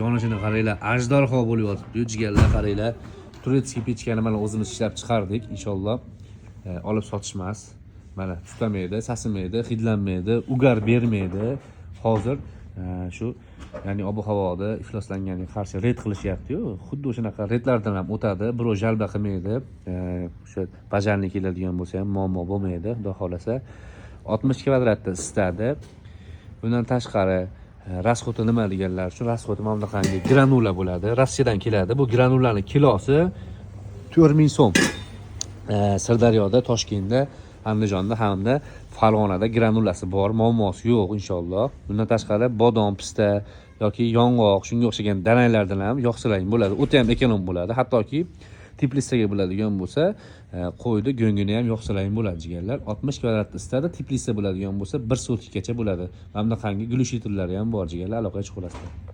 Yonishini qaranglar, ajdarho bo'lib yotibdi, jigarlar, qaranglar. Турецкий pechkani mana o'zimiz ishlab chiqardik, inshaalloh. Olib sotishmas. Mana tutamaydi, sasimaydi, hidlanmaydi, угар bermaydi. Hozir shu, ya'ni ob havoda ifloslanganiga qarshi reyd qilishyapti-yu, xuddi o'shanaqa reydlardan ham o'tadi, birov жалоба qilmaydi. O'sha пожарный keladigan bo'lsa ham muammo bo'lmaydi, xudo xohlasa. 60 kvadratda isitadi. Bundan tashqari, расход i nima deganlar uchun, расход i mana bunaqangi granula bo'ladi, Rossiyadan keladi. Bu granulani kilosi 4000 so'm. Sirdaryoda, Toshkentda, Andijonda hamda Farg'onada granulasi bor, muammosi yo'q, inshaalloh. Bundan tashqari, bodom, pista yoki yong'oq, shunga o'xshagan danaklardan ham yoqsalang bo'ladi, o'ta ham эконом bo'ladi. Hattoki teplitsaga bo'ladigan bo'lsa, qo'yni go'ngini ham yoqsalang bo'ladi, jigarlar. 60 kvadrat isitadi. Teplitsa bo'ladigan bo'lsa, bir sutkagacha bo'ladi. Mana bunaqangi глушитель lari ham bor, jigarlar, aloqaga chiqaverasizlar.